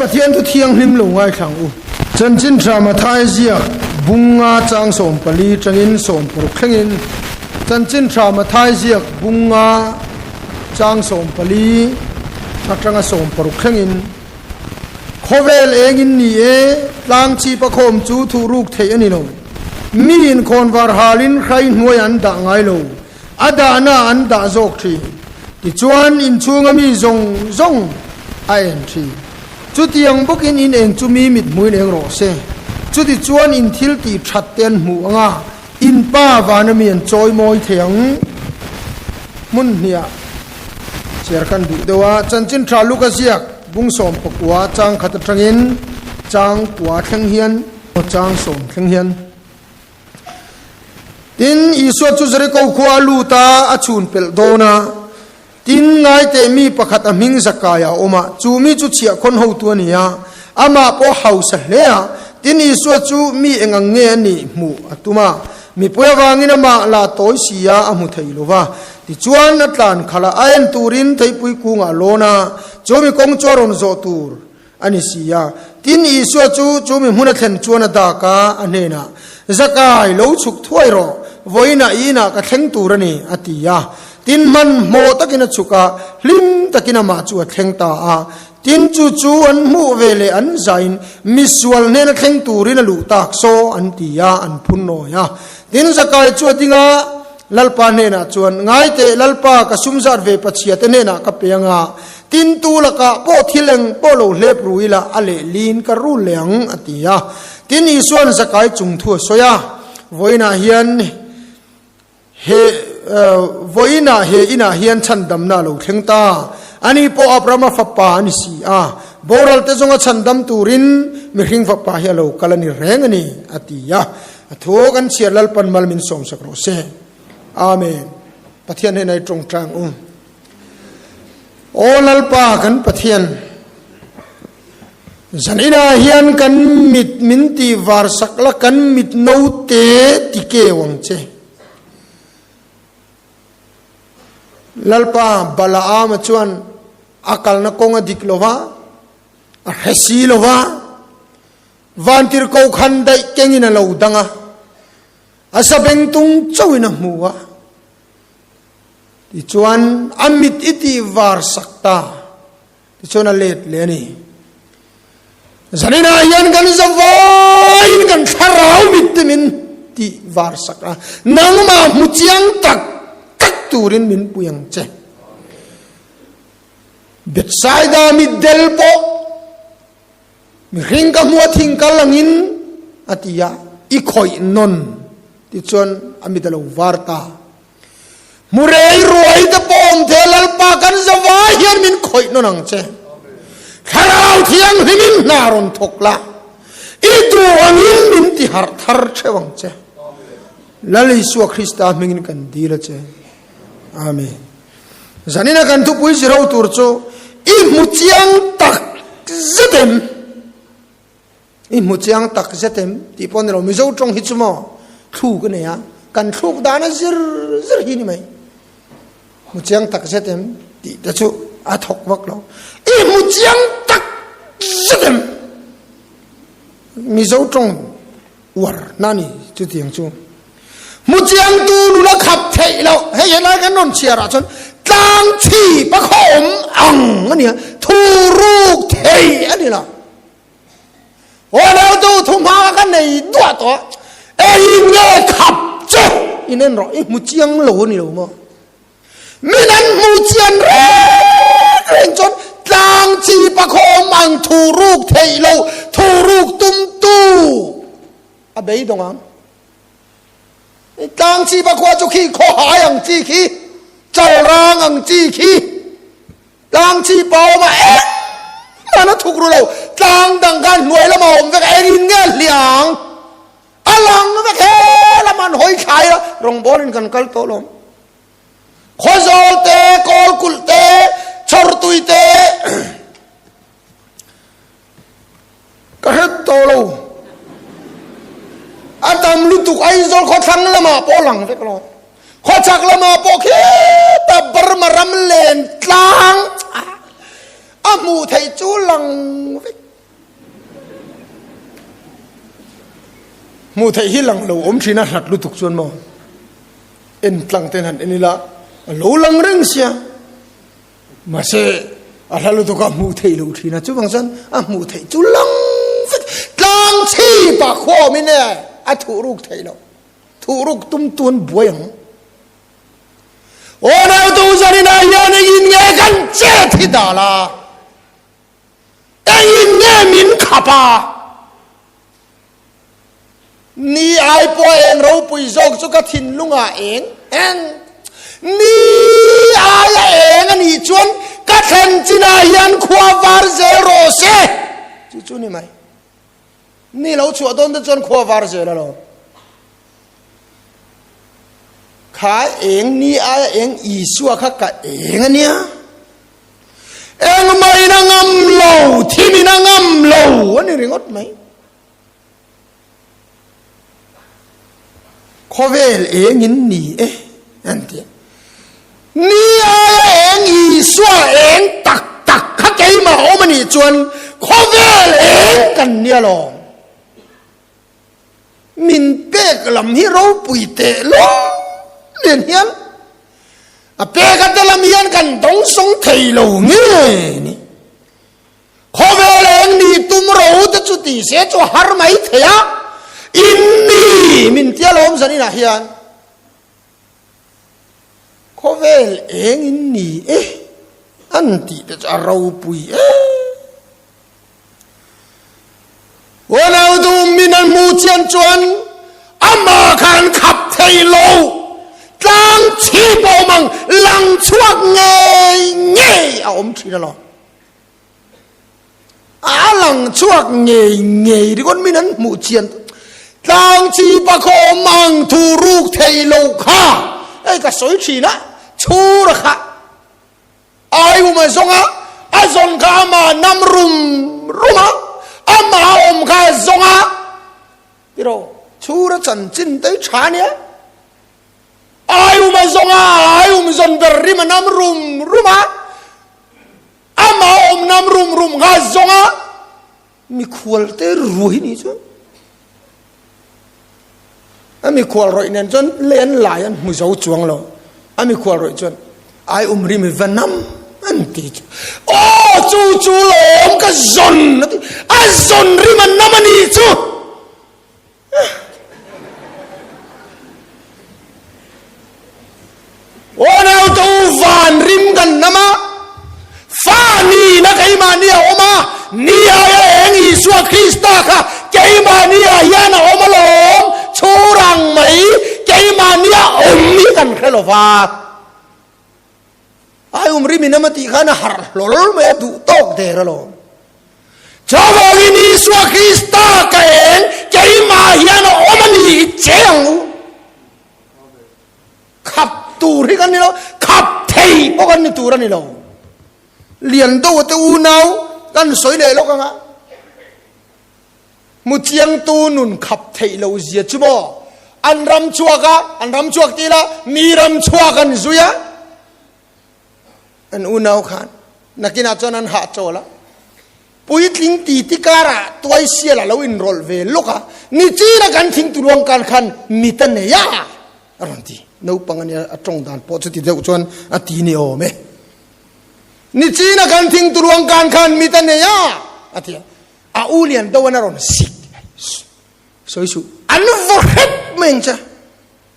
Pathian thu thianghlim lo ngaithla ang u. Chanchin tha Mathai ziak bunga chang 14 tangin 16 thlengin Chanchin tha Mathai ziak bunga chang 14 atanga 16 thlengin Khawvel engin ni e, tlang chip a khawm chu thuhruk theih a ni lo. Mi inkhawnvar halin hrai hnuai an dah ngai lo. A dahna an dah zawk thin. Tichuan, inchhunga mi zawng zawng a en thin. Chutiang bawkin in eng chu mi mit hmuin eng rawh se. Chutichuan in thil tih that te an hmuh ang a, in pa vana mi an chawi mawi thei ang. Hmun hniah chhiar kan duh deuh a, chanchin tha Luka ziak bung 19 chang khat atangin chang kua thleng hian, chang sawm thleng hian. Tin, Isua chu Jeriko khua a lut a, a chhun pelh dawn a. Tin, ngaiteh mi pakhat a hming Zakaia a awm a, chu mi chu chhiahkhawn hotu a ni a, amah pawh hausa hle a. Tin, Isua chu mi eng ang nge a nih hmuh a tum a, mipui avangin amah la tawi si a, a hmu thei lo va. Tichuan, a tlan khalh a, a en turin theipui kungah a lawn a, chu mi kawng chu a rawn zawh tur a ni si a. Tin, Isua chu chu mi hmun a thlen chuan a dak a, a hnenah, Zakai, lo chhuk thuai rawh, vawiinah i inah ka thleng tur a ni, a ti a. Tin, hmanhmawh takin a chhuk a, hlim takin amah chu a thleng ta a. Tin, chu chu an hmuh ve leh an zain, Misual hnena thleng turin a luh tak saw, an ti a, an phun nawi a. Tin, Zakai chu a ding a, Lalpa hnenah chuan, Ngaiteh, Lalpa, ka sum zat ve pachiate hnenah ka pe ang a, tin tu lakah pawh thil eng pawh lo hlep ru ila a lehlin ka rul leh ang, a ti a. Tin, Isua'n Zakai chung thu a sawi a, Vawiinah hian he, vawiinah he inah hian chhandamna a lo thleng ta, ani pawh Abrahama fapa a ni si a, boral te zawnga chhandam turin mihring fapa hi a lo kal a ni reng a ni, a ti a. A thu kan chhiar Lalpan mal min sawmsak rawh se. Amen. Pathian hnenah i tawngtai ang u. Aw Lalpa kan Pathian, zanina hian kan mit min ti var sak la, kan mit no te ti keu ang che. Lalpa Balaama chuan a kalna kawng a dik lova, a hre si lova, Vantirhkoh khan daih kengin a lo dang a, a sabeng tung chauhin a hmu a. Tichuan a mit i tih var sak ta, tichuan a let leh a ni. Zaninah hian kan zavaiin kan thlarau mit te min tih var sak a, nangmah hmu chiang tak tak turin min pui ang che. Bethsaida mitdel pawh Mihring ka hmua thing kal angin a ti a, i khawih nawn tichuan a mit a lo var ta. Hmurei ruai te pawh awm thei a, Lalpa kan zavai hian min khawih nawn ang che. Thlarau Thianghlimin hna rawn thawk la, i duh angin min ti harh thar theuh ang che. Lal Isua Krista hmingin kan dil a che. Amen. Zanina kan thupui zirho tur chu i hmu chiang tak zet em? I hmu chiang tak zet em? Tih pawh ni lo, Mizo tawng hi chu maw thluk a nei a, kan thluk dan a zir zir hi ni mai. Hmu chiang tak zet em? Tih te chu a thawk vak lo. I hmu chiang tak zet em? Mizo tawng uar na ni chutiang chu. Hmu chiangtu nula khap theih loh hei helai kan rawn chhiar ah chuan tlang chhip a khawm ang a nia thu ruk thei a ni lo. Aw lo tu thu hma ka nei duah tawh a ei nge khap che in en rawh i hmu chiang lo a ni lo maw. Min an hmu chian reng reng chuan tlang chhip a khawm ang thu ruk theih lo thu ruk tum tu a beidawng ang. Tlang chi pakhua chu khi khaw hai ang chi khi, chal rang ang chi khi, tlang chi pa awm a engmah na thuk ru lo, tlang dang khan hnuai lama awm vek a engin nge hliang a lang vek he lama an hawi thlai a rawngbawlin kan kal tawh lawm. Khawzawl te, kawlkulh te, chhawrtui te, Ka hret tawh lo. A tam lutuk Aizawl khawthlang lamah pawh lang vek lo. Khawchhak lamah pawh khita Burma ram len tlang a hmuh theih chu lang vek. Hmuh theih hi lang lo awm thin a hlat lutuk chuan maw en tlang ten han en ila a lo lang reng sia mahse a hla lutuk a hmuh theih lo thin a chuvang chuan a hmuh theih chu lang vek tlang chhip ah khua awm in e a thuh ruk theih loh thuh ruk tum tun buai ang aw nau tu zanin ah hian engin nge kan chet hi dal a. Engin nge min khap a? Ni ai pawh eng ropui zawk chu ka thinlungah eng eng. Ni aia eng a nih chuan ka thlen chinah hian khua var zel rawh se. Chu chu ni mai. Ni lo chhuah dawn te chuan khua var zel alawm. Kha eng ni aia eng Isua kha ka eng a nia. Engmah in a ngam lo, thim in a ngam lo a ni ringawt mai. Khawvel eng in ni e an ti a. Ni aia eng Isua eng tak tak kha keimah awm a nih chuan khawvel eng kan nia lawm. Min pek lam hi ropui teh lawng nen hian a pek a te lam hian kan dawng sawng thei lo nge ni. Khawvel eng ni tum ro te chu ti se chu har mai thei a, in ni min tia lawm zan inah hian khawvel eng in ni e an tih te chu a ropui e. Unau min an hmuh chian chuan amah kha an khap thei lo. Tlang chhip a awm ang, lang chhuak ngei ngei a awm thin alawm. A lang chhuak ngei ngei ringawt min an hmuh chian. Tlang chhip a khaw awm ang thu ruk thei lo kha. Hei ka sawi thin a, chhura kha. Ai um a zawng a, a zawn kha amah nam rum rum a, amah a awm kha a zawng a. Tiraw, chhur a chanchin te hi tha ania. Ai um a zawng a, ai um zawn ber rim a nam rum rum a, amah a awm nam rum rum kha a zawng a. Mikhual te ruai ni chu. A mikhual rawih nen chuan lei an lai an hmu zo chuang lo. A mikhual rawih chuan ai um ri mi va nam an ti chu. Aw chu chu lawm ka zawn a ti. A zawn rim a nam a ni chu. Aw naute u van rim kan nam a, fa nihna keimahni a awm a, ni aia eng Isua Krista kha keimahni ah hian a awm alawm, chhur ang mai keimahni a awm hi kan hre lo va. Ai um rim in ama tih khan a harh hlawl mai a duh tawk der alawm. Chuvangin Isua Krista ka eng keimah hian a awm a ni i che ang u. Khap tur hi kan ni lo, khap thei pawh kan ni tur a ni lo. Lian deuh te unau kan sawi leh lawk anga mu chiangtu nun khap theih lo zia chu maw an ram chhuak a, an ram chhuak ti ila mi ram chhuak an zui a, an unau khan nakinah chuan an hahchawl a. Puitling titi karah tuaisial a lo inrawlh ve lawk a, nichina kan thingtuluang kan khan mit a nei a, a rawn ti. Naupang a nia, a tawng dan pawh chuti deuh chuan a ti ni awm e. Nichina kan thingtuluang kan khan mit a nei a, a ti a. A u lian deuh an a rawn sik. Sawi suh, an vaw hrep mai ang che.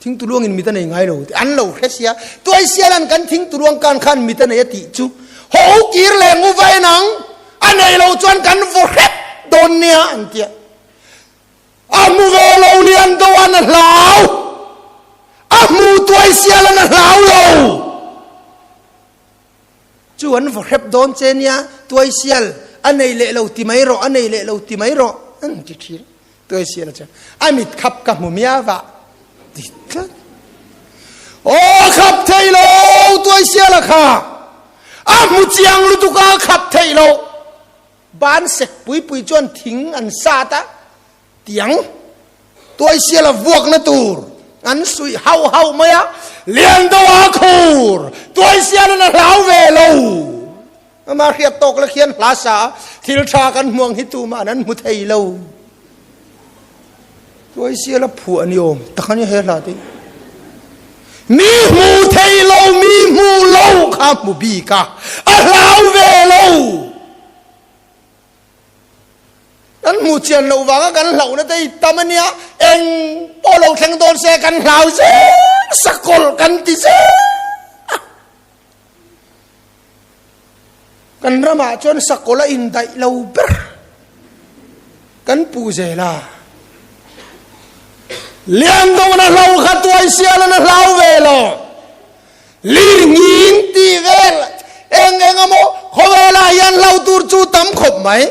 Thingtuluangin mit a nei ngai lo tih an lo hre sia. Tuaisialan kan thingtuluang kan khan mit a nei a tih chu ho kir leh ngu va en ang, a nei lo chuan kan vaw hrep dawn nia an tia. A hmu ve lo lian deuh an a hlau, a hmu tuaisialan a hlau lo. Chu an vaw hrep dawn che nia, tuaisial a nei leh lo ti mai rawh, a nei leh lo ti mai rawh an ti thin. Tuaisial chuan a mit khap ka hmu miau a ti tlat. Aw a khap thei lo tuaisial a kha, a hmu chiang lutuk a a khap thei lo. Ban sek pui pui chuan thing an sat a, Tiang tuaisiala vuakna tur an suih hauh hauh mai a, Liandoa khur tuaisialin a hlau ve lo. Ama hriat tawk la khian hla sa a, thil tha kan hmuang hi tumah an hmu thei lo. Tuaisial a phuah ni awm tak a nia he hla te hi. Mi hmu thei lo, mi hmu lo kha hmu bik a, a hlau ve lo. Kan hmuh chian loh vanga kan hlauhna te hi tam a nia, eng pawh lo thleng dawn se kan hlau zel, sakawlh kan ti zel a. Kan ramah chuan sakawlh a indaih lo ber kan puh zel a. Liandawna hlo kha tuaisialin a hlau ve lo. Lirnging tih vel eng eng emaw khawvelah hian hlo tur chu tam khawp mai.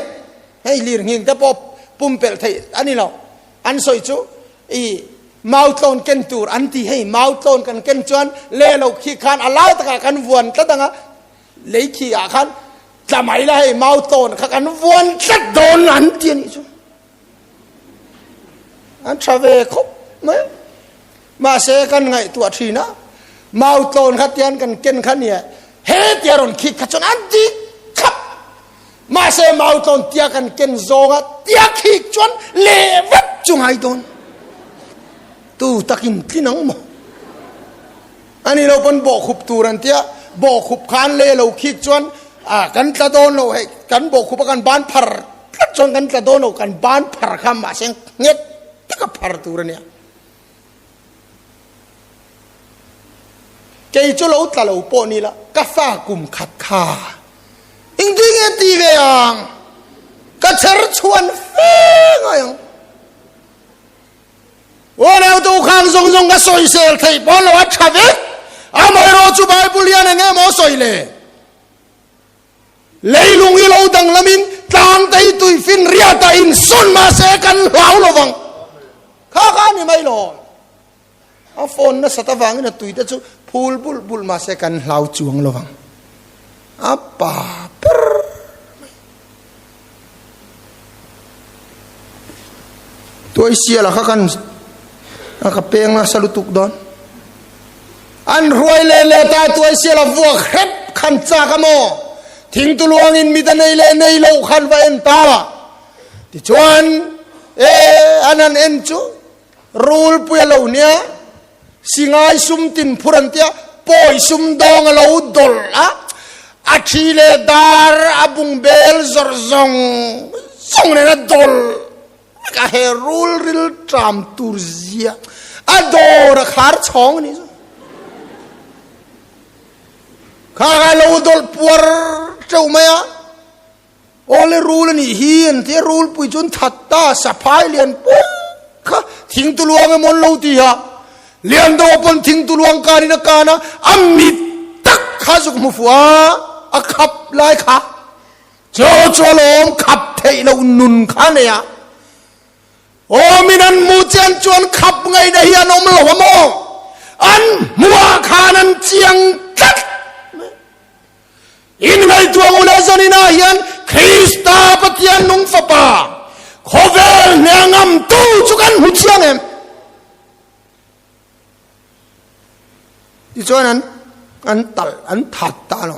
Hei lirnging te pawh pumpelh theih a ni lo. An sawi chu i mautlawn ken tur an ti hei mautlawn kan ken chuan le lo khi khan a lai takah kan vuan tlat ang a, lei khi ah khan tla mai la hei mautlawn kha kan vuan tlat dawn an ti a nih chu. An tha ve khawp mai. Mahse kan ngaihtuah thin a, mautlawn kha tian kan ken kha nia, he tia rawn khik kha chuan an ti khap. Mahse mautlawn tia kan ken zawnga tia khik chuan leh vek chu ngai dawn. Tu takin tlin ang maw? Ani lo pawn bawhkhup tur an tia, bawhkhup khan leh lo khik chuan a kan tla dawn lo hei, kan bawhkhup a kan ban phar tlat chuan kan tla dawn lo, kan ban phar kha mahse nghet taka phar tur a nia. Kei chu lo tla lo pawh ni la, ka fa kum khat kha engtin nge ti ve ang? Ka chher chhuan fe ngai ang. Unautu khang zawng zawng ka sawisel theih pawn lo a tha vek. Amaherawh chu Bible hian eng nge maw sawi le? Leilung hi lo danglamin tlangte hi tuifin riata insawn mahse kan hlau lo vang. Kha kha a ni mai lo. A phone nasat avangin a tuite chu phul bulh bulh mahse kan hlau chuang lo vang. A pa ber mai. Tuaisiala kha kan a ka peng nasa lutuk dawn. An hruai leh leh ta Tuaisiala vuak hrep khan chak a maw? Thingtuluangin mit a nei leh nei loh khan va en ta. Tichuan e an han en chu rulpui a lo nia, Singai sum tin phur an tia, pawi sum dawng a lo dawlh a, a thi leh dar a bung bel zawrh zawng zawng nen a dawlh vek a, he rul ril tram tur zia a dawr a khar chhawng a nih chu. Kha kha lo dawlh puar teuh mai a. Awle rul a nih hi an ti a, rulpui chu an that ta, saphai lian pui kha thingtuluang emaw an lo ti a, Liando pawn thingtuluang kanin a kan a, a mit tak kha zuk hmu fuh a, a khap lai kha chu chu alawm khap theih loh nun kha a nei a, Awmin an hmuh chian chuan khap ngaihna hi an awm lo a maw? An hmuhah khan an chiang tlat mai. Inngaihtuah u leh zaninah hian Krista Pathian nung Fapa khawvel hneh ngamtu chu kan hmu chiang em? Tichuan an an tal an that ta lo.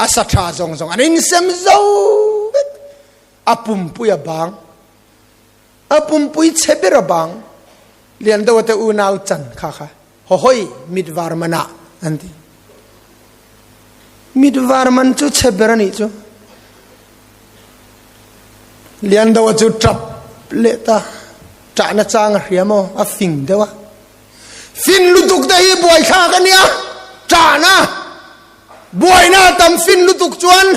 A sa tha zawng zawng an insem zo vek. A pumpui a bang. A pumpui chhe ber a bang. Lian deuh te unau chan kha kha. Hawhawi mit var manah an ti. Mit var man chu chhe ber a nih chu. Liandoa chu tap leh ta. Ṭahna chang a hria maw? A fing deuh a. Fin lutuk te hi buaithlak a nia. Ṭahna, buaina a tam fin lutuk chuan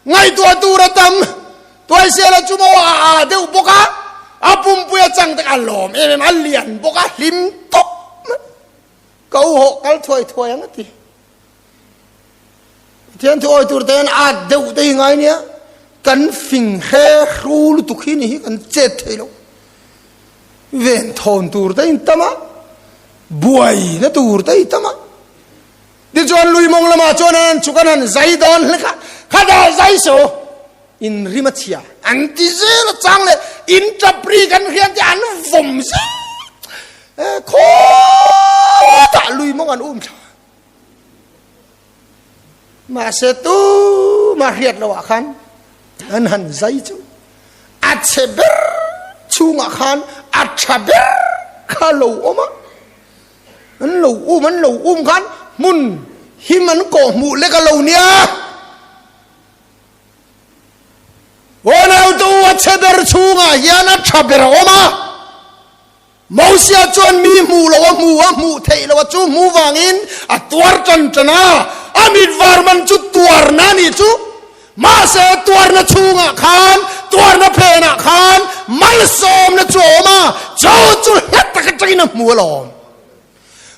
Ngaihtuah tur a tam. Tuaisiala chu maw a a deuh bawk a, a pumpui a chang tek a lawm em em, a lian bawk a, hlim tawp mai. Ka u hawh kal thuai thuai ang a ti. Pathian thu awi tur te hian at deuh te hi ngai nia, kan fing hre hru lutuk hi ni hi kan chet thei lo. Ven thawn tur te in tam a, buaina tur te i tam a. Tichuan lui mawng lamah chuan an chuk an han zai dawn hlek a, khatah zai so in rim a chhia an ti zel a, chang leh in tap ri kan hrian te an vawm zel khawtah lui mawng an um thla. Mahse tumah hriat loah khan an han zai chu a chhe ber chhungah khan. a tha ber kha lo awm a. An lo um an lo um khan hmun him an kawh hmuh lek a lo nia. Unautu a chhe ber chhungah hian a tha ber a awm a. Mosia chuan mi hmuh lo a hmu a, hmuh theih lo a chu hmuh vangin a tuar tan tan a, a mit var man chu tuarna a nih chu. Mahse tuarna chhungah khan, tuarna phenah khan malsawmna chu a awm a, chu chu hla tak atangin a hmu alawm.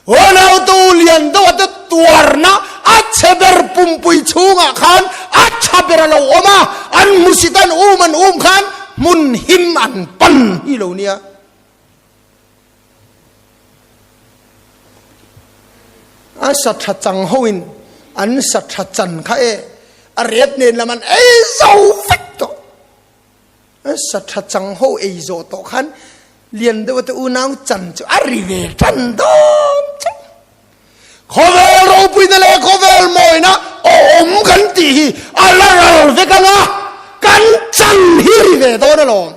Unautu lian deuh te tuarna a chhe ber pumpui chhungah khan a tha ber a lo awm a, an hmusit an um an um khan hmun him an pan hi lo nia. A sa tha chang hoin an sa tha chan kha e a rep nen lam an ei zo vek tawh. A sa tha chang ho ei zawh tawh khan lian deuh te unau chan chu a ri ve tan dawn chauh. Khawvel ropuina leh khawvel mawina awm kan tih hi a la ral vek ang a, kan chan hi ri ve dawn alawm.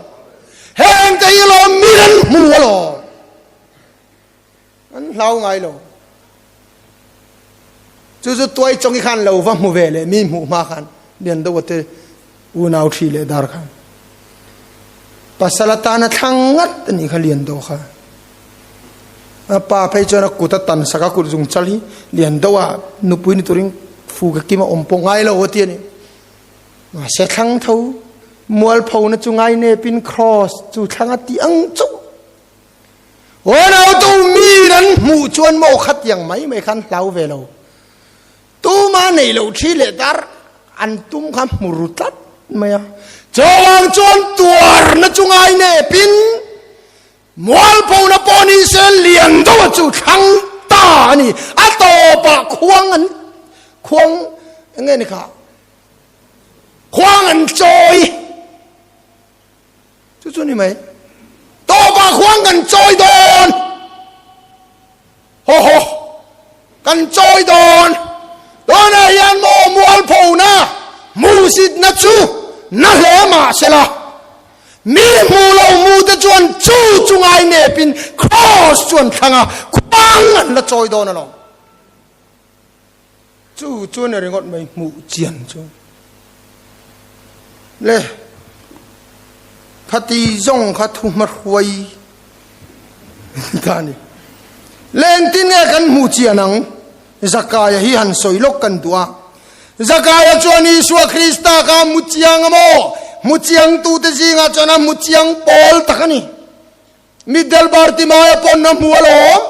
Heng te hi alawm mi kan hmu alawm. An hlau ngai lo. Chu chu tuai chawng i khan lo va hmu ve leh mi hmuh hma khan lian deuh te unau thi leh dar khan. Pasal atana thlang ngat a nih kha lian deuh kha. A pa phei chuan a kut a tan sak a kut zung chal hi lian deuh a nupui ni turin fu ka kim a awm pawh ngai lo a ti a ni. Mahse thlang tho mualpho na chu ngai nepin cross chu thlang a ti ang chauh. Unau tu mi an hmuh chuan maw khatiang mai mai khan hlau ve lo. Tuma nei lo thi leh dar an tum kha hmu ru tlat mai a. Chawang chuan tuarna chu ngai nepin mualphona pawh ni se lian deuh chu thlang ta a ni. A tawpah khuang an khuang enge ni kha khuang an chawi. Chu chu ni mai. Tawpah khuang kan chawi dawn. Haw haw. Kan chawi dawn. Tunah hian maw mualphona hmuhsitna chu na hle mah sela. Mi hmuh lo hmu te chuan chu chu ngai nepin Kraws chu an thlang a, khuang an la chawi dawn alawm. Chu chu ni ringawt mai hmuh chian chu. Le khati zawng kha thu hma hruai ta ni. Le engtin nge kan hmuh chian ang? Zakaia hi han sawi lawk kan duh a. Zakaia chuan Isua Krista kha hmu chiang a maw? Hmu chiang tute zingah chuan a hmu chiang pawl tak a ni. Mitdel Bartimaia pawn a hmu alawm,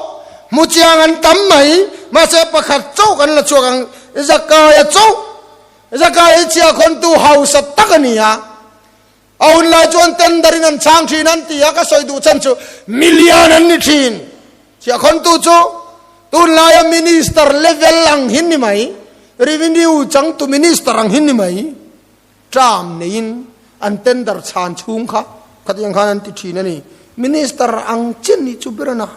hmu chiang an tam mai, mahse pakhat chauh kan la chhuak ang, Zakaia chauh, Zakaia hi chhiahkhawntu hausa tak a ni a, a hun lai chuan tender in an chhang thin an ti a, ka sawi duh chhan chu million an ni thin, chhiahkhawntu chu tunlaia minister level ang hin ni mai, revenue changtu minister ang hin ni mai. Term neiin an tender chhan chhung kha khatiang khan an ti thin a ni. Minister ang chin nih chu ber a na.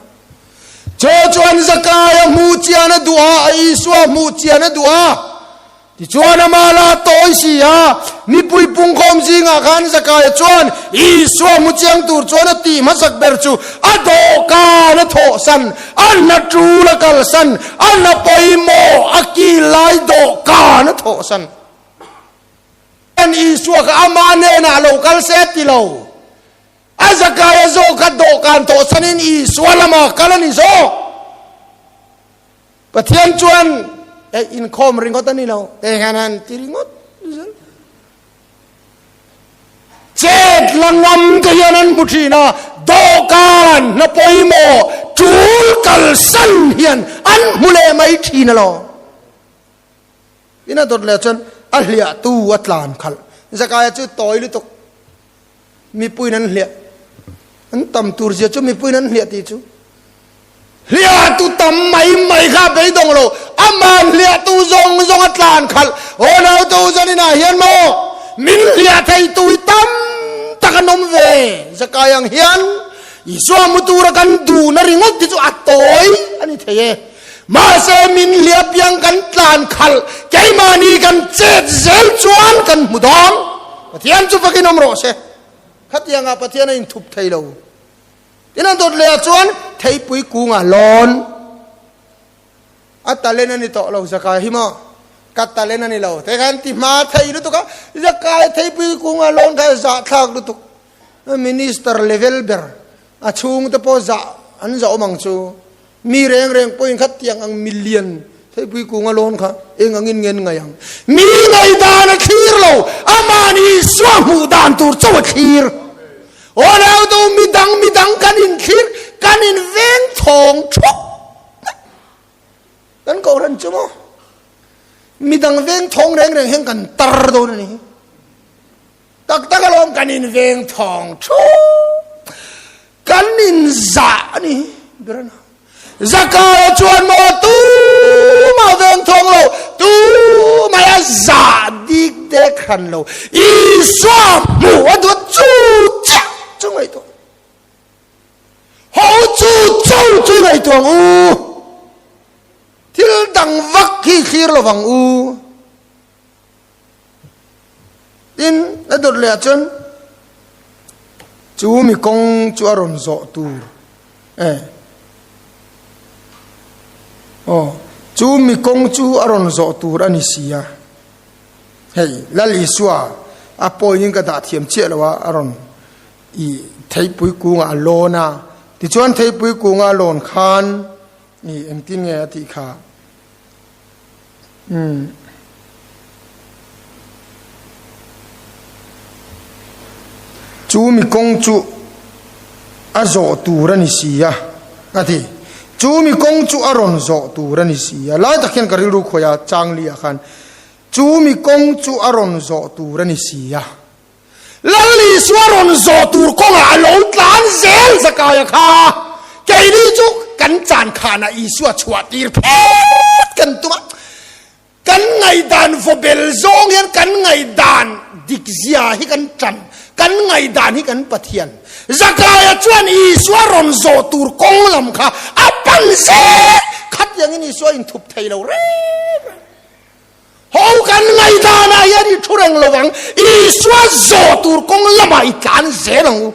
Chaw chuan Zakaia hmuh chian a duh a, Isua hmuh chian a duh a. Tichuan ama la tawi si a, mipui pungkhawm zingah khan Zakaia chuan Isua hmu chiang tur chuan a tih hmasak ber chu a dawhkan a thawhsan, a hna tul a kalsan, a hna pawimawh a kil lai dawhkan a thawhsan. An Isua kha amah hnenah lo kal se a ti lo. A Zakaia zawk kha dawhkan tawhsanin Isua lamah kal a ni zawk. Pathian chuan eh inkhawm ringawt a ni lo, te hian an ti ringawt zel. Chet la ngam te hian an hmu thin a, dawhkan hna pawimawh tul kalsan hian an hmu leh mai thin alawm. Tin a dawt leh chuan a hliahtu a tlan khalh. Zakaia chu tawi lutuk. Mipuiin an hliah. An tam tur zia chu mipuiin an hliah tih chu. Hliahtu tam mai mai kha a beidawng lo. Aman hliahtu zawng zawng a tlan khalh. Aw nautu zaninah hian maw min hliah theitu hi tam tak an awm ve. Zakaia ang hian Isua hmu tura kan duhna ringawt hi chu a tawi a ni thei e. Mahse min hliah piang kan tlan khalh, keimahni kan chet zel chuan kan hmu dawn. Pathian chu fakin awm rawh se. Khatiangah Pathian a inthup thei lo. Tin a dawt leh ah chuan theipui kung ah lawn. A talent a ni tawh lo Zakai hi maw? Ka talent a ni lo. Te khan ti hma thei lutuk a, Zakai theipui kung ah lawn kha zahthlak lutuk. Minister level ber a chhungte pawh zah an zah awm ang chu. Mi reng reng pawhin kha tiang ang milian theipui kung a lawn kha eng angin ngen ngai ang. Mi ngaihdan a thlir lo, amahni Isua hmuh dan tur chauh a thlir. Aw nautu midang midang kan inthlir, kan inveng thawng thup mai. Kan kohhran chu maw? Midang veng thawng reng reng hian kan tar dawn a ni. Tak tak alawm kan inveng thawng thup. Kan inzah a ni ber a na. Zakaia chuan maw tumah veng thawng lo, tumah a zah dik dek hran lo. Isua hmuh a duat chu chiah chu ngaihtuah. Ho chu cho chu ngaihtuah ang u. Thil dang vak hi thlir lo vang u. Tin, a dawt leh ah chuan chu mi kawng chu a rawn zawh tur e aw chu mi kawng chu a rawn zawh tur a ni si a hei Lal Isua a point in ka dah thiam chiah lo a a rawn i theipui kungah a lawn a tichuan theipui kunga a lawn khan i engtin nge a tih kha Umm. Chu mi kawng chu a zawh tur a ni si a, a ti. Chu mi kawng chu a rawn zawh tur a ni si a. Lai tak hian ka rilru khawi a, Changli ah khan, Chu mi kawng chu a rawn zawh tur a ni si a. Lal Isua rawn zawh tur kawngah a lo tlan zel Zakaia kha. Keini chu kan chan khanah Isua chhuah tir phet kan tum a. Kan ngaihdan vawbel zawng hian kan ngaihdan dik zia hi kan tan, kan ngaihdan hi kan Pathian. Zakaia chuan Isua rawn zawh tur kawng lam kha a pan zel. Khatiangin Isua inthup thei lo reng reng. Ho kan ngaihdanah hian i thu reng lo ang, Isua zawh tur kawng lamah i tlan zel ang u.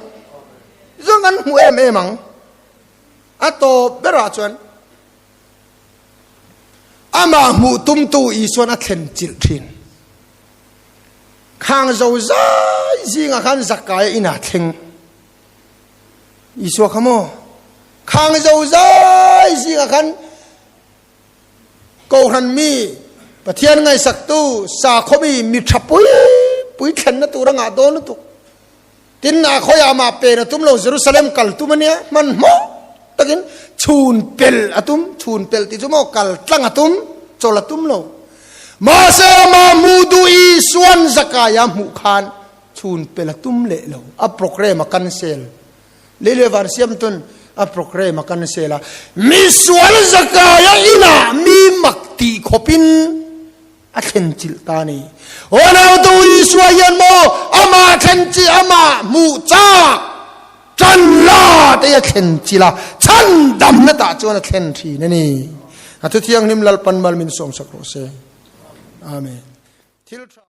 Zawng kan hmu em em ang. A tawp berah chuan amah hmuh tumtu Isuan a thlen chilh thin. Khang zo zai zingah khan Zakaia inah thleng. Isua kha maw? Khang zo zai zingah khan Kohhran mi, Pathian ngaihsaktu, sakhaw mi, mi tha pui pui thlenna tur a ngah dawn lutuk. Tin, a khawiah mah pen a tum lo, Jerusalem kal tum a nia, hmanhmawh takin chhun pel a tum, chhun pel tih chu maw kal tlang a tum, chawl a tum lo. Mahse, amah hmuh duh Isuan Zakaia hmuh khan chhun pel a tum leh lo, a programme a cancel. Lei leh van siam tun a programme a cancel a, misual zakaia inah mi mak tih khawpin a thlen chilh ta a ni. Aw nautu Isua hian maw amah thlen chi amah hmuh chak tan la te a thlen chilh a, chhan damna tah chuan a thlen thin a ni. A thu thianghlim Lalpan mal min sawmsak rawh se. Amen. Thil tha.